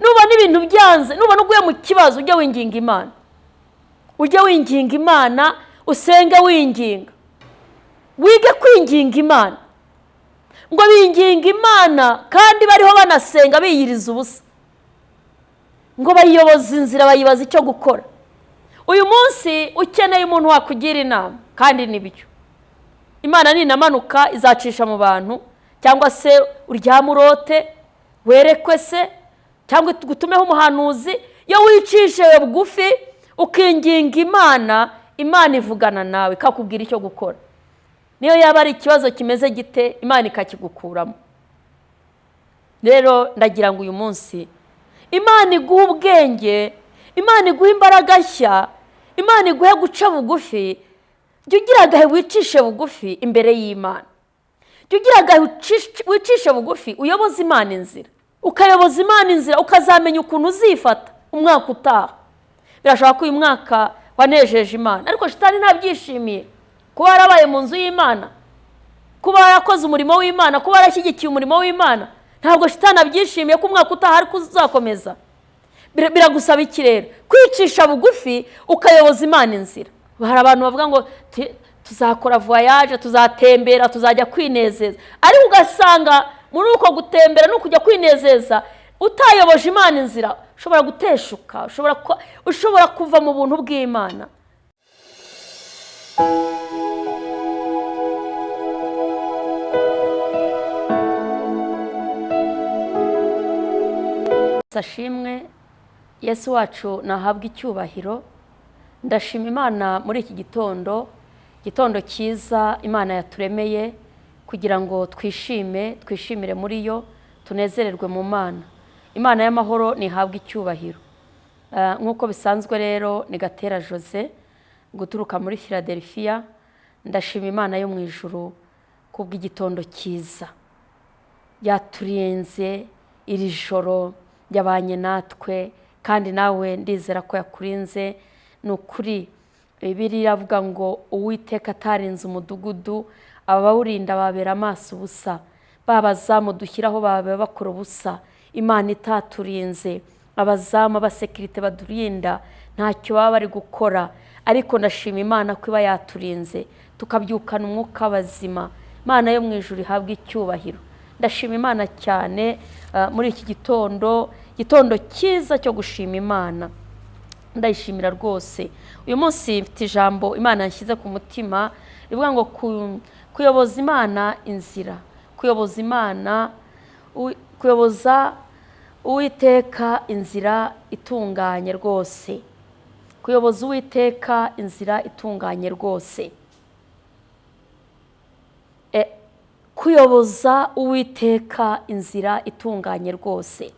Nubona ibintu byanze, nubona uguye mu kibazo, ujye winginga Imana, ujye winginga Imana, usenge winginga, wige kwinginga Imana. Ngo binginga Imana kandi bariho banasenga biyiriza ubusa, ngo bayiyoboze inzira, bayibaza icyo gukora. Uyu munsi ukeneye umuntu wakugira inama, kandi nibyo. Imana ninamanuka izacisha mu bantu, cyangwa se uryame urote werekwe se, cyangwa gutumeho umuhanuzi. Iyo wicishije bugufi ukinginga Imana, Imana ivugana nawe ikakubwira icyo gukora. Niyo yaba ari ikibazo kimeze gite, Imana ikakigukuramo. Rero ndagira ngo uyu munsi Imana iguhe ubwenge, Imana iguhe imbaraga nshya, Imana iguhe guca bugufi. Jya ugira agahe wicishe bugufi imbere y'Imana, jya ugira agahe wicishe bugufi, uyoboze Imana inzira, ukayoboza Imana inzira, ukazamenya ukuntu uzifata umwaka utaha. Birashoboka ko uyu mwaka wanejeje Imana, ariko shitani ntabyishimiye. Kuba yarabaye mu nzu y'Imana, kuba yarakoze umurimo w'Imana, kuba yarashyigikiye umurimo w'Imana, ntabwo shitani abyishimiye ko umwaka utaha ariko uzakomeza. Biragusaba iki rero? Kwicisha bugufi ukayoboza Imana inzira. Hari abantu bavuga ngo tuzakora voyage, tuzatembera, tuzajya kwinezeza, ariko ugasanga muri uko gutembera no kujya kwinezeza utayoboje Imana inzira, ushobora guteshuka, ushobora kuva mu buntu bw'Imana. Ashimwe Yesu wacu, nahabwa icyubahiro. Ndashima Imana muri iki gitondo, gitondo cyiza Imana yaturemeye kugira ngo twishime, twishimire muri yo, tunezererwe mu Mana. Imana y'amahoro ntihabwa icyubahiro. Nk'uko bisanzwe rero ni Gatera Jose guturuka muri Philadelphia. Ndashima Imana yo mu ijuru kubw'igitondo cyiza yaturinze iri joro, yabanye natwe, kandi nawe ndizera ko yakurinze. Ni ukuri Bibiliya iravuga ngo Uwiteka atarinze umudugudu, abawurinda babera amaso ubusa, babazamu dushyiraho baba bakora ubusa. Imana itaturinze, abazamu abasekirite badurinda ntacyo baba bari gukora, ariko ndashima Imana ko iba yaturinze tukabyukana umwuka bazima. Imana yo mu ijuru ihabwa icyubahiro. Ndashima Imana cyane muri iki gitondo, gitondo cyiza cyo gushima Imana. Ndayishimira rwose. Uyu munsi mfite ijambo Imana yashyize ku mutima rivuga ngo kuyoboza Imana inzira, kuyoboza Imana, kuyoboza Uwiteka inzira itunganye rwose, kuyoboza Uwiteka inzira itunganye rwose, kuyoboza Uwiteka inzira itunganye rwose.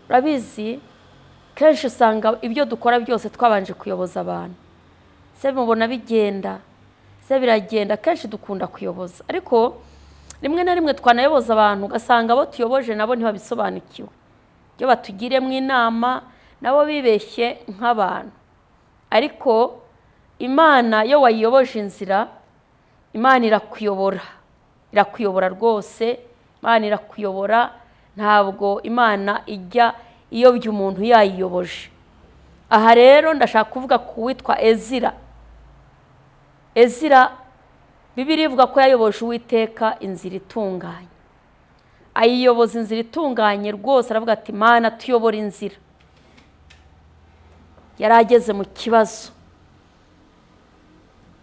Urabizi kenshi usanga ibyo dukora byose twabanje kuyoboza abantu. Se mubona bigenda, se biragenda. Kenshi dukunda kuyoboza, ariko rimwe na rimwe twanayoboza abantu ugasanga abo tuyoboje nabo ntibabisobanukiwe, ibyo batugiremo inama nabo bibeshye nk'abantu. Ariko Imana iyo wayiyoboje inzira, Imana irakuyobora, irakuyobora rwose. Imana irakuyobora, ntabwo Imana ijya iyobya umuntu yayiyoboje. Aha rero ndashaka kuvuga ku witwa Ezira. Ezira Bibiliya ivuga ko yayoboje Uwiteka inzira itunganye, ayiyoboza inzira itunganye rwose. Aravuga ati Mana tuyobora inzira. Yari ageze mu kibazo,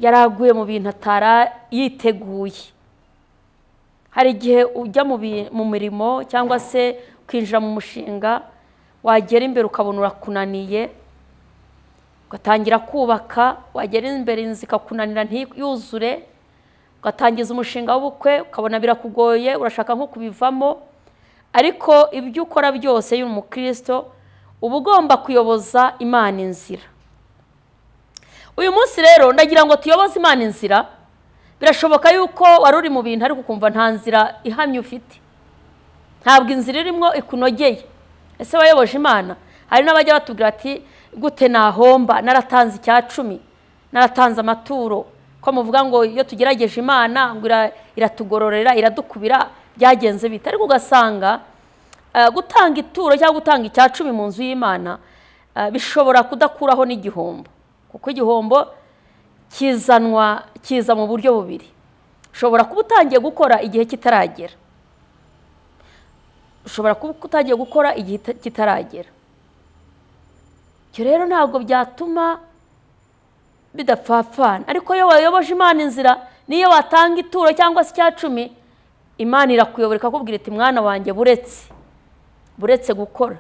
yari aguye mu bintu atari yiteguye. Hari igihe ujya mu mirimo cyangwa se ukinjira mu mushinga, wagera imbere ukabona urakunaniye, ugatangira kubaka, wagera imbere inzu ikakunanira ntiyuzure, ugatangiza umushinga w'ubukwe ukabona birakugoye, urashaka nko kubivamo. Ariko ibyo ukora byose iyo uri umukristo uba ugomba kuyoboza Imana inzira. Uyu munsi rero ndagira ngo tuyoboze Imana inzira. Birashoboka yuko wari uri mu bintu ariko ukumva nta nzira ihamye ufite, ntabwo inzira irimo ikunogeye. Ese wayoboje Imana? Hari n'abajya batubwira ati gute nahomba, naratanze icya cumi, naratanze amaturo, ko muvuga ngo iyo tugerageje Imana ngo iratugororera, iradukubira, byagenze bite? Ariko ugasanga Gutanga ituro cyangwa gutanga icya cumi mu nzu y'Imana bishobora kudakuraho n'igihombo, kuko igihombo kizanwa kiza mu buryo bubiri. Ushobora kuba utangiye gukora igihe kitaragera, ushobora kuba utangiye gukora igihe kitaragera. Icyo rero ntabwo byatuma bidapfapfana, ariko iyo wayoboje Imana inzira, niyo watanga ituro cyangwa se icya cumi, Imana irakuyobora ikakubwira iti mwana wanjye buretse gukora,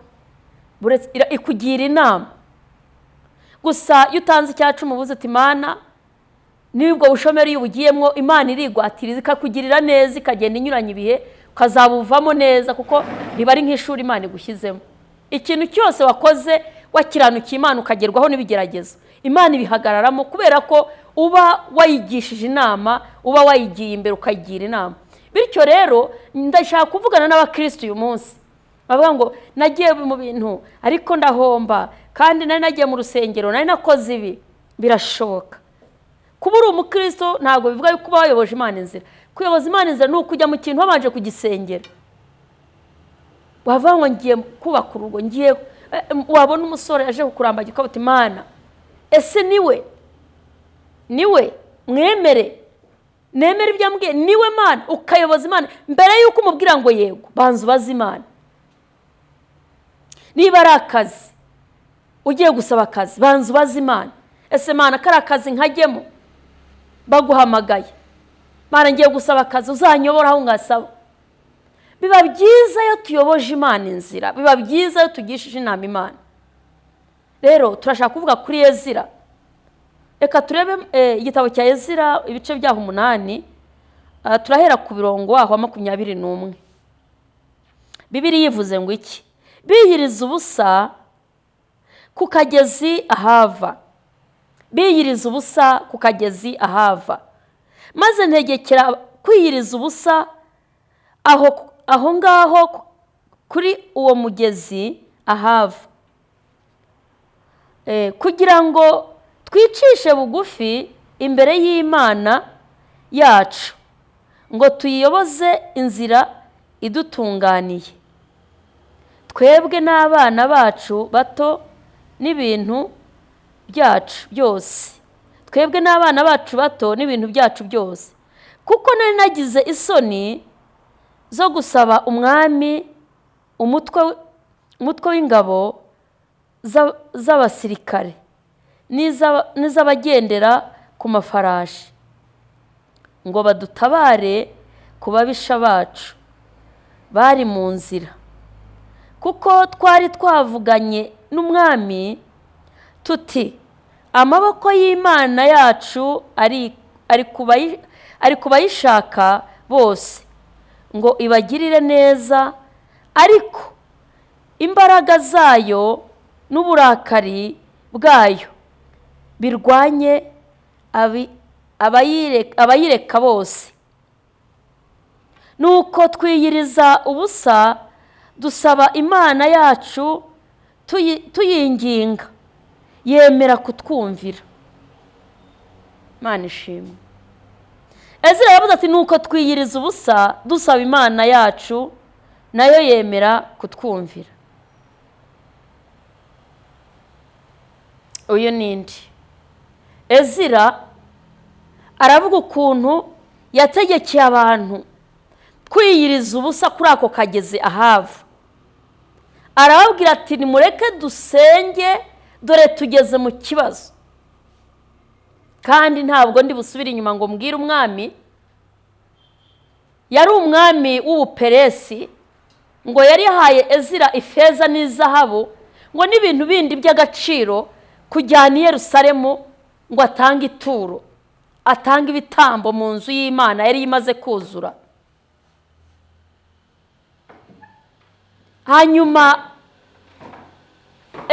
buretse, ikugira inama. Gusa iyo utanze icya cumi ubuze uti Imana, n'ubwo bushomeri iyo ubugiyemo Imana irigwatiriza ikakugirira neza, ikagenda inyuranya ibihe ukazabuvamo neza, kuko riba ari nk'ishuri Imana igushyizemo. Ikintu cyose wakoze wakiranukiye Imana ukagerwaho n'ibigeragezo, Imana ibihagararamo, kubera ko uba wayigishije inama, uba wayigiye imbere ukayigira inama. Bityo rero ndashaka kuvugana n'abakirisitu uyu munsi bavuga ngo nagiye mu bintu ariko ndahomba, kandi nari nagiye mu rusengero, nari nakoze ibi. Birashoboka. Kuba uri umukristo ntabwo bivuga yuko uba wayoboje Imana inzira. Kuyoboza Imana inzira ni ukujya mu kintu wabanje kugisengera. Wavuga ngo ngiye kubaka urugo, ngiye, wabona umusore aje kukurambagira ukavuga uti Imana, ese niwe? Niwe mwemere, nemere ibyo ambwiye, niwe Mana. Ukayoboza Imana mbere y'uko umubwira ngo yego, banza ubaze Imana. Niba ari akazi ugiye gusaba akazi, banza ubaze Imana, ese Mana kari akazi nkajyemo? Baguhamagaye, Mana ngiye gusaba akazi, uzanyobora aho ngasaba. Biba byiza iyo tuyoboje Imana inzira, biba byiza iyo tugishije inama Imana. Rero turashaka kuvuga kuri Ezira. Reka turebe igitabo cya Ezira ibice byaho 8, turahera ku birongo waho 21. Bibiliya ivuze ngo iki? Biyiriza ubusa ku kagezi Ahava, biyiriza ubusa ku kagezi Ahava. Maze ntegekera kwiyiriza ubusa aho ngaho kuri uwo mugezi Ahava, kugira ngo twicishe bugufi imbere y'Imana yacu, ngo tuyiyoboze inzira idutunganiye, twebwe n'abana bacu bato n'ibintu byacu byose, twebwe n'abana bacu bato n'ibintu byacu byose. Kuko nari nagize isoni zo gusaba umwami umutwe w'ingabo z'abasirikare n'iz'abagendera ku mafarashi, ngo badutabare ku babisha bacu bari mu nzira, kuko twari twavuganye n'umwami tuti amaboko y'Imana yacu ari ku bayishaka bose ngo ibagirire neza, ariko imbaraga zayo n'uburakari bwayo birwanye abayireka bose. Nuko twiyiriza ubusa dusaba Imana yacu tuyinginga, yemera kutwumvira. Imana ishimwe. Ezira yavuze ati nuko twiyiriza ubusa dusaba Imana yacu, nayo yemera kutwumvira. Uyu nindi Ezira aravuga ukuntu yategekeye abantu kwiyiriza ubusa kuri ako kagezi Ahava. Arababwira ati nimureke dusenge, dore tugeze mu kibazo, kandi ntabwo ndi busubire inyuma ngo mbwire umwami. Yari umwami w'Ubuperesi, ngo yari yahaye Ezira ifeza n'izahabu ngo n'ibintu bindi by'agaciro kujyana i Yerusalemu ngo atange ituro, atange ibitambo mu nzu y'Imana yari imaze kuzura. Hanyuma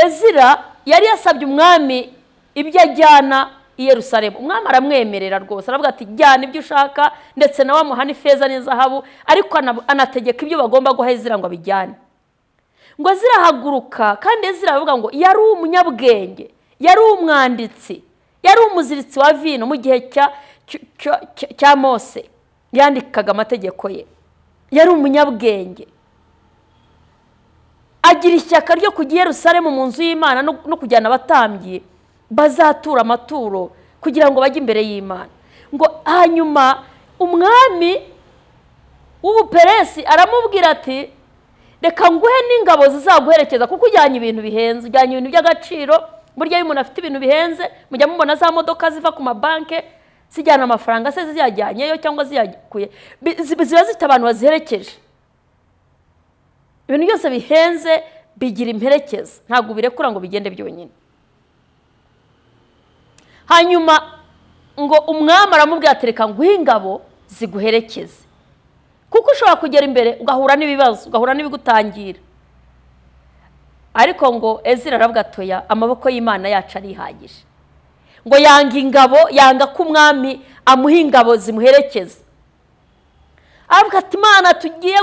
Ezira yari yasabye umwami ibyo ajyana i Yerusalemu. Umwami aramwemerera rwose, aravuga ati jyana ibyo ushaka, ndetse nawe amuha n'ifeza n'izahabu, ariko anategeka ibyo bagomba guha Ezira ngo abijyane. Ngo Ezira ahaguruka, kandi Ezira aravuga ngo yari umunyabwenge, yari umwanditsi, yari umuziritsi wa vino mu gihe cya Mose, yandikaga amategeko ye, yari umunyabwenge. Agira ishyaka ryo kujya i Yerusalemu mu nzu y'Imana no kujyana abatambyi bazatura amaturo kugira ngo bajye imbere y'Imana. Ngo hanyuma umwami w'Ubuperesi aramubwira ati reka nguhe n'ingabo zizaguherekeza, kuko ujyanye ibintu bihenze, ujyanye ibintu by'agaciro. Burya iyo umuntu afite ibintu bihenze, mujya mubona za modoka ziva ku mabanke zijyana amafaranga se ziyajyanyeyo cyangwa ziyakuye, ziba zifite abantu baziherekeje. Ibintu byose bihenze bigira imperekeza, ntabwo ubirekura ngo bigende byonyine. Hanyuma ngo umwami aramubwira ati reka nguhe ingabo ziguherekeze, kuko ushobora kugera imbere ugahura n'ibibazo, ugahura n'ibigutangira. Ariko ngo Ezira aravuga ati oya, amaboko y'Imana yacu arihagije. Ngo yanga ingabo, yanga ko umwami amuha ingabo zimuherekeza. Aravuga ati Imana tugiye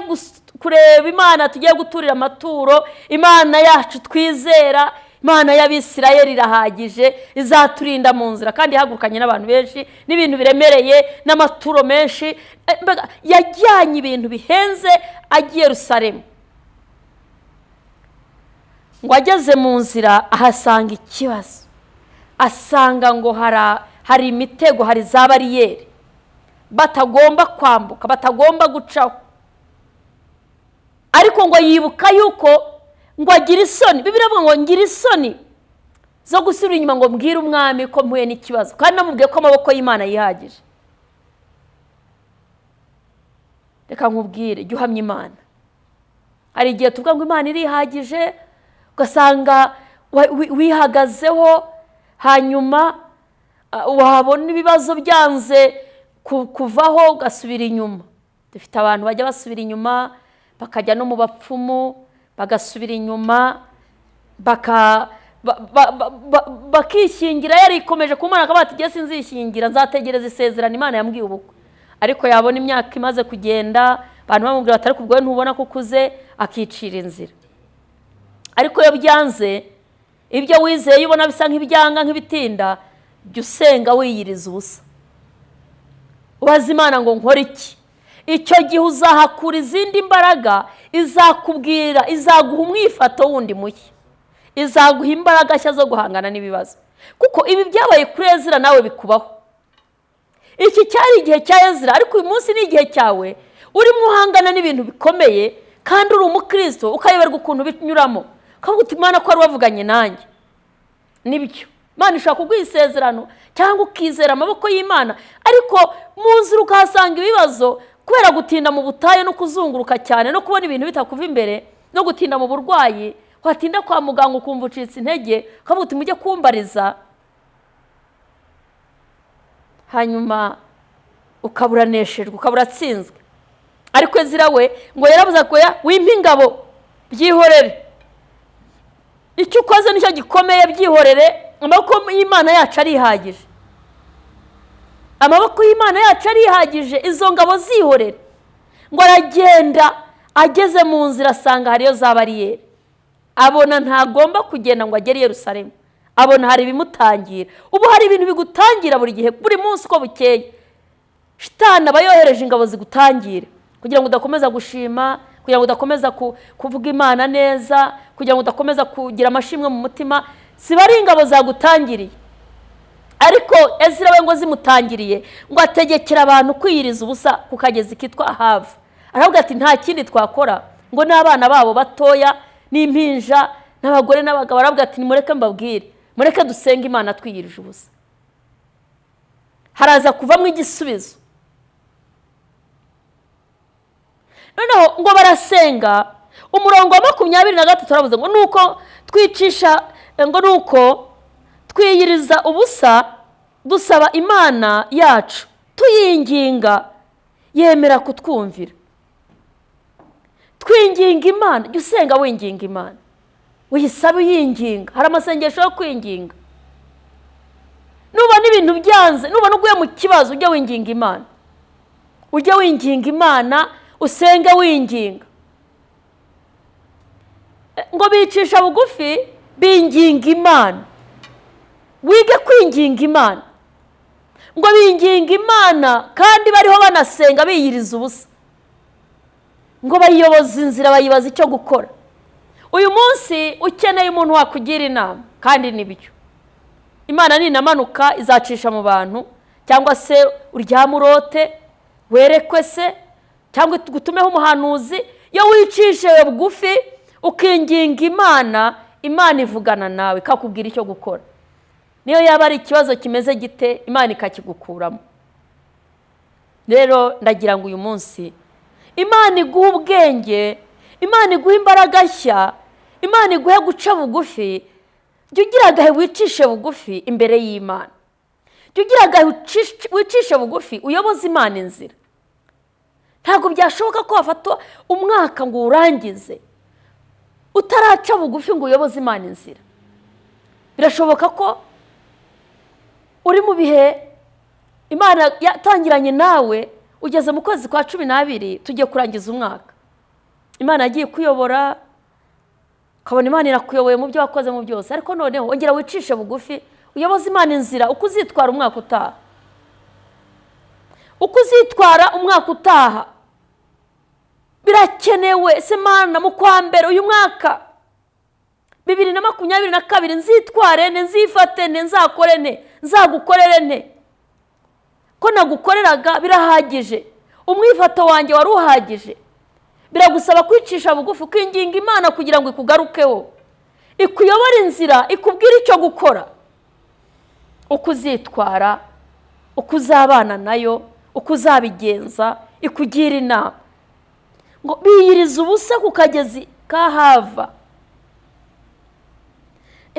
kureba, Imana tugiye guturira amaturo, Imana yacu twizera, Imana y'Abisirayeli irahagije, izaturinda mu nzira. Kandi yahagurukanye n'abantu benshi n'ibintu biremereye n'amaturo menshi. Mbega yajyanye ibintu bihenze agiye Yerusalemu. Ngo ageze mu nzira ahasanga ikibazo, asanga ngo hari imitego, hari za bariyeri batagomba kwambuka, batagomba gucaho. Ariko ngo yibuka yuko ngo agira isoni, Bibiliya iravuga ngo ngira isoni zo gusubira inyuma ngo mbwire umwami ko mpuye n'ikibazo, kandi namubwiye ko amaboko y'Imana yihagije. Reka nkubwire, jya uhamya Imana. Hari igihe tuvuga ngo Imana irihagije, ugasanga wihagazeho, hanyuma wabona ibibazo byanze kuvaho ugasubira inyuma. Dufite abantu bajya basubira inyuma, bakajya no mu bapfumu, bagasubira inyuma, bakishingira. Yarikomeje ku Mana akavuga ati jye sinzishingira, nzategereza isezerano Imana yambwiye ubukwe. Ariko yabona imyaka imaze kugenda, abantu bamubwira bati ariko ubwo we ntubona ko ukuze, akicira inzira. Ariko iyo byanze, ibyo wizeye ubona bisa nk'ibyanga, nk'ibitinda, jya usenga wiyiriza ubusa, ubaza Imana ngo nkore iki. Icyo gihe uzahakura izindi mbaraga, izakubwira, izaguha umwifato wundi mushya, izaguha imbaraga nshya zo guhangana n'ibibazo. Kuko ibi byabaye kuri Ezira nawe bikubaho. Iki cyari igihe cya Ezira, ariko uyu munsi ni igihe cyawe, urimo uhangana n'ibintu bikomeye kandi uri umukristo, ukayoberwa ukuntu binyuramo, ukavuga uti Imana ko wari wavuganye nanjye. Nibyo, Imana ishobora kuguha isezerano cyangwa ukizera amaboko y'Imana, ariko mu nzira ukahasanga ibibazo kubera gutinda mu butayu no kuzunguruka cyane no kubona ibintu bitakuva imbere no gutinda mu burwayi. Watinda kwa muganga ukumva ucitse intege, ukavuga uti mujye kumbariza, hanyuma ukabura uraneshejwe, ukabura uratsinzwe. Ariko Ezira we ngo yarabuze ngo oya, wimpe ingabo, byihorere, icyo ukoze nicyo gikomeye, byihorere, amaboko y'Imana yacu arihagije, amaboko y'Imana yacu arihagije, izo ngabo zihorere. Ngo aragenda, ageze mu nzira asanga hariyo za bariyeri, abona ntagomba kugenda ngo agere i Yerusalemu, abona hari ibimutangira. Ubu hari ibintu bigutangira buri gihe, buri munsi uko bukeye. Shitani aba yohereje ingabo zigutangira kugira ngo udakomeza gushima, kugira ngo udakomeza kuvuga Imana neza, kugira ngo udakomeza kugira amashimwe mu mutima. Ziba ari ingabo zagutangiriye. Ariko Ezira we ngo zimutangiriye, ngo ategekera abantu kwiyiriza ubusa ku kagezi kitwa Ahava. Aravuga ati nta kindi twakora, ngo n'abana babo batoya n'impinja n'abagore n'abagabo, aravuga ati nimureke mbabwire, mureke dusenge Imana twiyirije ubusa, haraza kuvamo igisubizo. Noneho ngo barasenga. Umurongo wa 23 aravuze ngo nuko twicisha, ngo nuko twiyiriza ubusa dusaba Imana yacu tuyinginga, yemera kutwumvira. Twinginga Imana. Jya usenga winginga Imana, uyisabe uyinginga. Hari amasengesho yo kwinginga. Nubona ibintu byanze, nubona uguye mu kibazo, ujye winginga Imana, ujye winginga Imana, usenge winginga. Ngo bicisha bugufi binginga Imana. Wige kwinginga Imana. Ngo binginga Imana kandi bariho banasenga biyiriza ubusa. Ngo bayiyoboza inzira, bayibaza icyo gukora. Uyu munsi ukeneye umuntu wakugira inama, kandi nibyo. Imana ninamanuka izacisha mu bantu, cyangwa se uryame urote werekwe se, cyangwa gutumeho umuhanuzi. Iyo wicishije bugufi ukinginga Imana, Imana ivugana nawe ikakubwira icyo gukora. Niyo yaba ari ikibazo kimeze gite, Imana ikakigukuramo. Rero ndagira ngo uyu munsi Imana iguhe ubwenge, Imana iguhe imbaraga nshya, Imana iguhe guca bugufi. Jya ugira agahe wicishe bugufi imbere y'Imana, jya ugira agahe wicishe bugufi uyoboze Imana inzira. Ntabwo byashoboka ko wafata umwaka ngo uwurangize utaraca bugufi ngo uyoboze Imana inzira. Birashoboka ko uri mu bihe Imana yatangiranye nawe, ugeze mu kwezi kwa 12, tugiye kurangiza umwaka. Imana yagiye kuyobora, ukabona Imana irakuyoboye mu byo wakoze mu byose, ariko noneho ongera wicishe bugufi uyoboze Imana inzira uko uzitwara umwaka utaha. Uko uzitwara umwaka utaha birakenewe. Ese Mana, mu kwa mbere uyu mwaka 2022 nzitware nte, nzifate nte, nzakore nte, nzagukorere nte? Ko nagukoreraga birahagije, umwifato wanjye wari uhagije. Biragusaba kwicisha bugufi ukinginga Imana kugira ngo ikugarukeho, ikuyobore inzira, ikubwire icyo gukora, uko uzitwara, uko uzabana nayo, uko uzabigenza, ikugira inama. Ngo biyiriza ubusa ku kagezi kahava.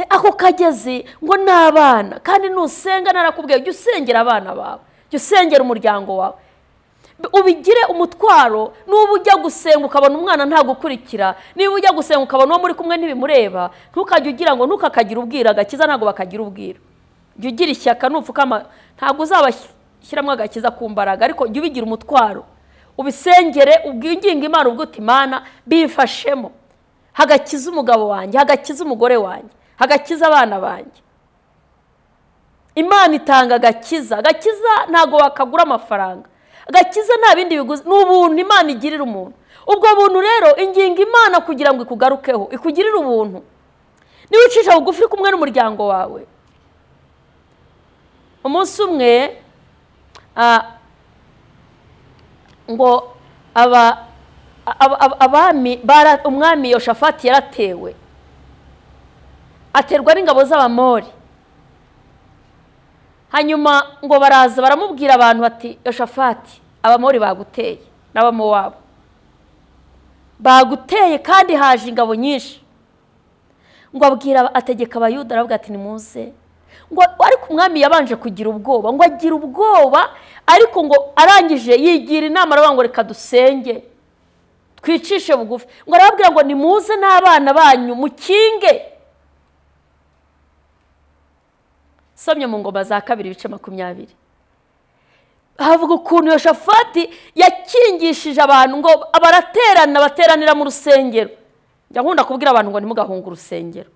Ako kagezi ngo ni abana, kandi nusenga narakubwiye jya usengera abana bawe, jya usengera umuryango wawe, ubigire umutwaro. Nuba ujya gusenga ukabona umwana ntagukurikira, niba ujya gusenga ukabona uwo muri kumwe ntibimureba, ntukajye ugira ngo ntukakagira ubwira. Agakiza ntabwo bakagira ubwira. Jya ugira ishyaka, nupfukama ntabwo uzabashyiramo agakiza ku mbaraga, ariko jya ubigira umutwaro, ubisengere, ubwinginge Imana, ubwo uti Imana bifashemo, hagakiza umugabo wanjye, hagakiza umugore wanjye, hagakiza abana banjye. Imana itanga agakiza. Agakiza ntabwo wakagura amafaranga, agakiza nta bindi biguzi, ni ubuntu Imana igirira umuntu. Ubwo buntu rero inginga Imana kugira ngo ikugarukeho, ikugirire ubuntu. Niba ucisha bugufi kumwe n'umuryango wawe. Umunsi umwe ngo abami, umwami Yoshafati yaratewe, aterwa n'ingabo z'Abamori. Hanyuma ngo baraza baramubwira abantu bati Yoshafati, Abamori baguteye n'Abamowabu baguteye, kandi haje ingabo nyinshi. Ngo abwira, ategeka Abayuda, aravuga ati nimuze. Ngo ariko umwami yabanje kugira ubwoba, ngo agira ubwoba, ariko ngo arangije yigira inama, aravuga ngo reka dusenge twicishe bugufi. Ngo arababwira ngo nimuze n'abana banyu mukinge. Somye mu Ngoma za Kabiri ibice 20, havuga ukuntu Yoshafati yakingishije abantu, ngo baraterana, bateranira mu rusengero. Njya nkunda kubwira abantu ngo ntimugahunge urusengero.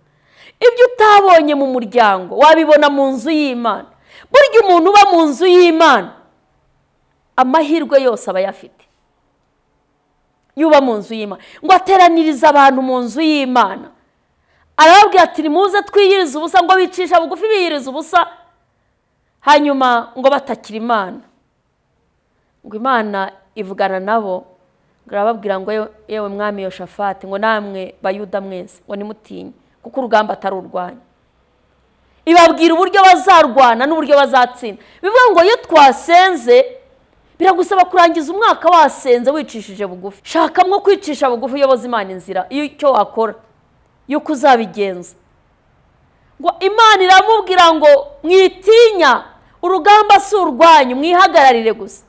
Ibyo utabonye mu muryango wabibona mu nzu y'Imana. Burya umuntu uba mu nzu y'Imana amahirwe yose aba ayafite. Yuba mu nzu y'Imana, ngo ateraniriza abantu mu nzu y'Imana, arababwira ati nimuze twiyirize ubusa. Ngo bicisha bugufi biyiriza ubusa, hanyuma ngo batakira Imana. Ngo Imana ivugana nabo, ngo arababwira ngo yewe mwami Yoshafati, ngo namwe Bayuda mwese, ngo nimutinye kuko urugamba atari urwanyu. Ibabwira uburyo bazarwana n'uburyo bazatsinda. Bivuga ngo iyo twasenze, biragusaba kurangiza umwaka wasenze wicishije bugufi. Shakamwo kwicisha bugufi, uyoboza Imana inzira y'icyo wakora, y'uko uzabigenza. Ngo Imana iramubwira ngo mwitinya, urugamba si urwanyu, mwihagararire gusa.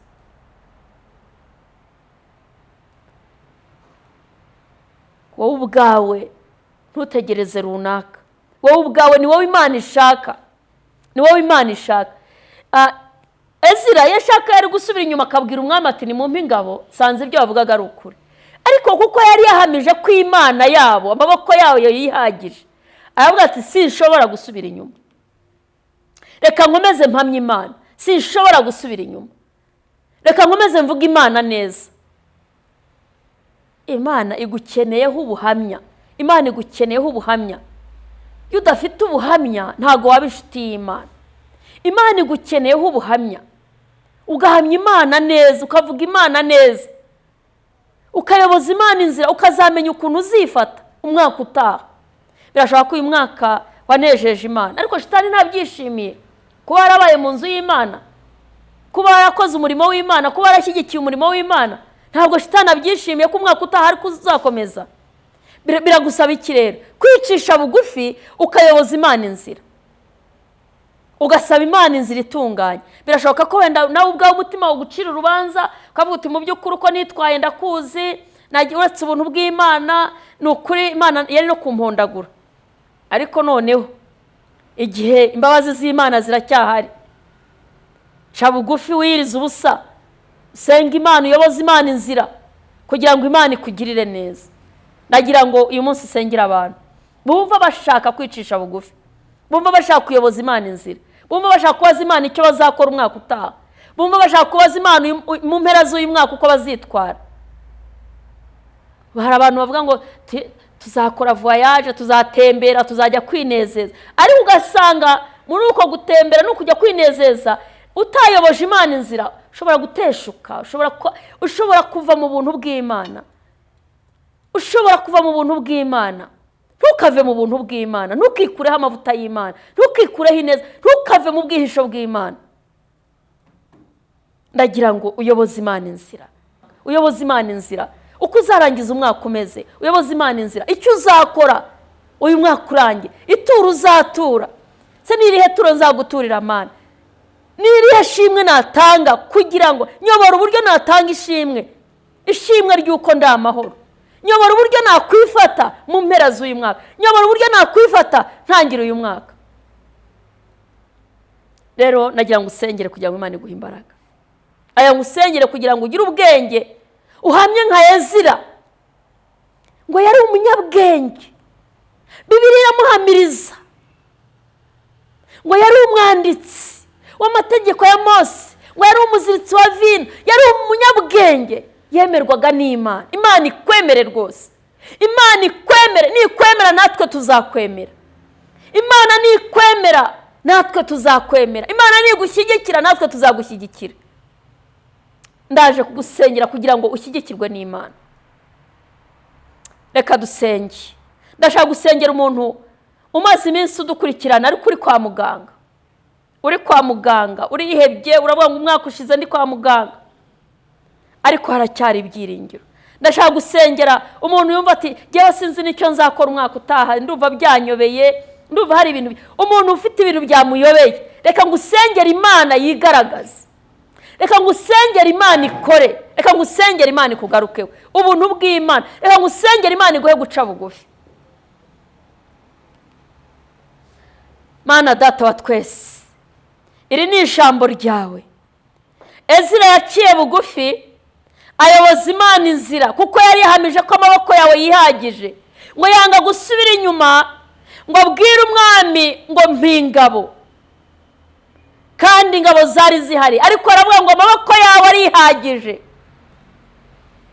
Wowe ubwawe ntutegereze runaka, wowe ubwawe ni wowe Imana ishaka, ni wowe Imana ishaka. Ezira yashaka yari gusubira inyuma akabwira umwami ati nimumpe ingabo, nsanze ibyo bavugaga ari ukuri. Ariko kuko yari yahamije ko Imana yabo amaboko yabo yihagije, aravuga ati sinshobora gusubira inyuma, reka nkomeze mpamye Imana, sinshobora gusubira inyuma, reka nkomeze mvuge Imana neza. Imana igukeneyeho ubuhamya, Imana igukeneyeho ubuhamya. Iyo udafite ubuhamya ntabwo waba inshuti y'Imana. Imana igukeneyeho ubuhamya, ugahamya Imana neza, ukavuga Imana neza, ukayoboza Imana inzira, ukazamenya ukuntu uzifata umwaka utaha. Birashoboka ko uyu mwaka wanejeje Imana, ariko shitani ntabyishimiye. Kuba yarabaye mu nzu y'Imana, kuba yarakoze umurimo w'Imana, kuba yarashyigikiye umurimo w'Imana, ntabwo shitani abyishimiye ko umwaka utaha ariko uzakomeza. Biragusaba iki rero? Kwicisha bugufi, ukayoboza Imana inzira, ugasaba Imana inzira itunganye. Birashoboka ko wenda nawe ubwawe umutima ugucira urubanza, ukavuga uti mu by'ukuri uko nitwaye ndakuzi, uretse ubuntu bw'Imana, ni ukuri Imana yari no kumpondagura. Ariko noneho igihe imbabazi z'Imana ziracyahari, ca bugufi, wiyirize ubusa, usenga Imana, uyoboze Imana inzira kugira ngo Imana ikugirire neza. Nagira ngo uyu munsi usengere abantu bumva bashaka kwicisha bugufi, bumva bashaka kuyoboza Imana inzira, bumva bashaka kubaza Imana icyo bazakora umwaka utaha, bumva bashaka kubaza Imana mu mpera z'uyu mwaka uko bazitwara. Hari abantu bavuga ngo tuzakora voyage, tuzatembera, tuzajya kwinezeza, ariko ugasanga muri uko gutembera no kujya kwinezeza utayoboje Imana inzira, ushobora guteshuka, ushobora kuva mu buntu bw'Imana, ushobora kuva mu buntu bw'Imana. Ntukave mu buntu bw'Imana, ntukikureho amavuta y'Imana, ntukikureho ineza, ntukave mu bwihisho bw'Imana. Ndagira ngo uyoboze Imana inzira, uyoboze Imana inzira uko uzarangiza umwaka umeze, uyoboze Imana inzira icyo uzakora uyu mwaka urangiye, ituro uzatura. Se ni irihe turo nzaguturira Mana? Ni irihe shimwe natanga kugira ngo nyobora uburyo natanga ishimwe, ishimwe ry'uko ndi amahoro, nyobora uburyo nakwifata mu mpera z'uyu mwaka, nyobora uburyo nakwifata ntangira uyu mwaka. Rero nagira ngo usengere kugira ngo Imana iguhe imbaraga, aya ngo usengere kugira ngo ugire ubwenge, uhamye nka Ezira ngo yari umunyabwenge, Bibiliya iramuhamiriza ngo yari umwanditsi w'amategeko ya Mose, ngo yari umuziritsi wa vino, yari umunyabwenge, yemerwaga n'Imana. Imana ikwemere rwose, Imana ikwemere. Nikwemera natwe tuzakwemera, Imana nikwemera natwe tuzakwemera, Imana nigushyigikira natwe tuzagushyigikira. Ndaje kugusengera kugira ngo ushyigikirwe n'Imana. Reka dusenge. Ndashaka gusengera umuntu umaze iminsi udukurikirana ariko uri kwa muganga, uri kwa muganga, urihebye, uravuga ngo umwaka ushize ndi kwa muganga, ariko haracyari ibyiringiro. Ndashaka gusengera umuntu yumva ati ngewe sinzi n'icyo nzakora umwaka utaha, ndumva byanyobeye, ndumva hari ibintu, umuntu ufite ibintu byamuyobeye, reka ngusengere Imana yigaragaze, reka ngusengere Imana ikore, reka ngusengere Imana ikugarukeho ubuntu bw'Imana, reka ngusengere Imana iguhe guca bugufi. Mana Data wa twese, iri ni ijambo ryawe. Ezira yaciye bugufi ayoboza Imana inzira, kuko yari yahamije ko amaboko yawe yihagije, ngo yanga gusubira inyuma ngo abwire umwami ngo mpingabo, kandi ingabo zari zihari, ariko aravuga ngo amaboko yawe arihagije.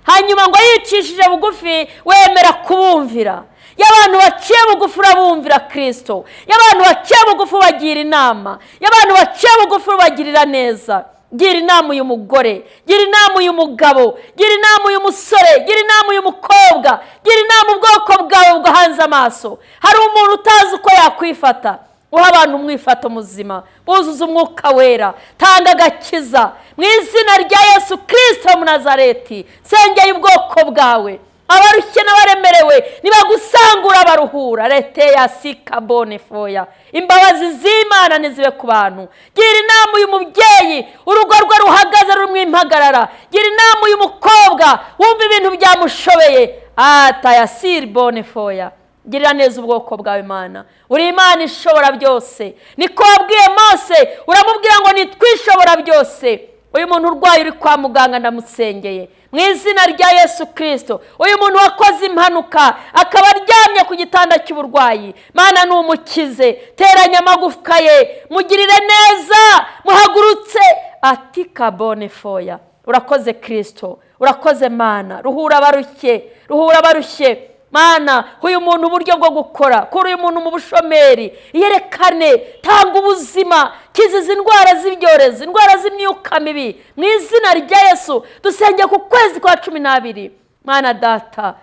Hanyuma ngo yicishije bugufi wemera kubumvira. Y'abantu baciye bugufi urabumvira Kristo, y'abantu baciye bugufi ubagira inama, y'abantu baciye bugufi ubagirira neza. Gira inama uyu mugore, gira inama uyu mugabo, gira inama uyu musore, gira inama uyu mukobwa, gira inama ubwoko bwawe bwahanze amaso. Hari umuntu utazi uko yakwifata, uha abantu umwifato muzima, buzuza umwuka wera, tanga agakiza mu izina rya Yesu Kristo mu Nazareti. Nsengeye ubwoko bwawe, abarushye n'abaremerewe nibagusangura baruhura. Lete ya sikabone foya, imbabazi z'Imana nizibe ku bantu. Gira inama uyu mubyeyi urugo rwe ruhagaze rurimo impagarara, gira inama uyu mukobwa wumva ibintu byamushobeye, atayasiri bone foya. Girira neza ubwoko bwawe Imana, uri Imana ishobora byose. Niko wabwiye Mose, uramubwira ngo nitwishobora byose. Uyu muntu urwaye uri kwa muganga ndamusengeye mu izina rya Yesu Kristo. Uyu muntu wakoze impanuka akaba aryamye ku gitanda cy'uburwayi, Mana numukize, teranya amagufwa ye, mugirire neza, muhagurutse ati kabone foya. Urakoze Kristo, urakoze Mana, ruhura abarushye, ruhura abarushye. Mana, uyu muntu uburyo bwo gukora, kuri uyu muntu mu bushomeri, yerekane, tanga ubuzima, kiziza indwara z'ibyorezo, indwara z'imyuka mibi, mu izina rya Yesu. Dusengeye ku kwezi kwa 12. Mana Data,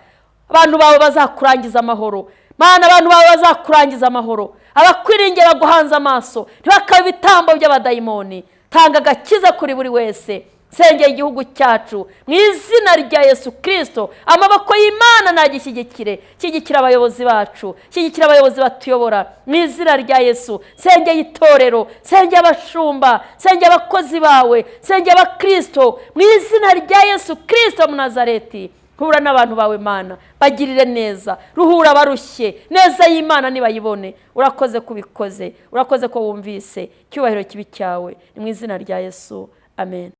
abantu bawe bazakurangiza amahoro. Mana, abantu bawe bazakurangiza amahoro. Abakwiringira baguhanze amaso, ntibakabe ibitambo by'abadayimoni. Tanga agakiza kuri buri wese. Sengera igihugu cyacu mu izina rya Yesu Kirisito. Amaboko y'Imana nagishyigikire, shyigikira abayobozi bacu, shyigikira abayobozi batuyobora mu izina rya Yesu. Sengera itorero, sengera abashumba, sengera abakozi bawe, sengera abakirisito mu izina rya Yesu Kirisito mu Nazareti. Hura n'abantu bawe Mana, bagirire neza, ruhura abarushye, neza y'Imana nibayibone. Urakoze kubikoze, urakoze ko wumvise. Icyubahiro kibi cyawe, ni mu izina rya Yesu, amen.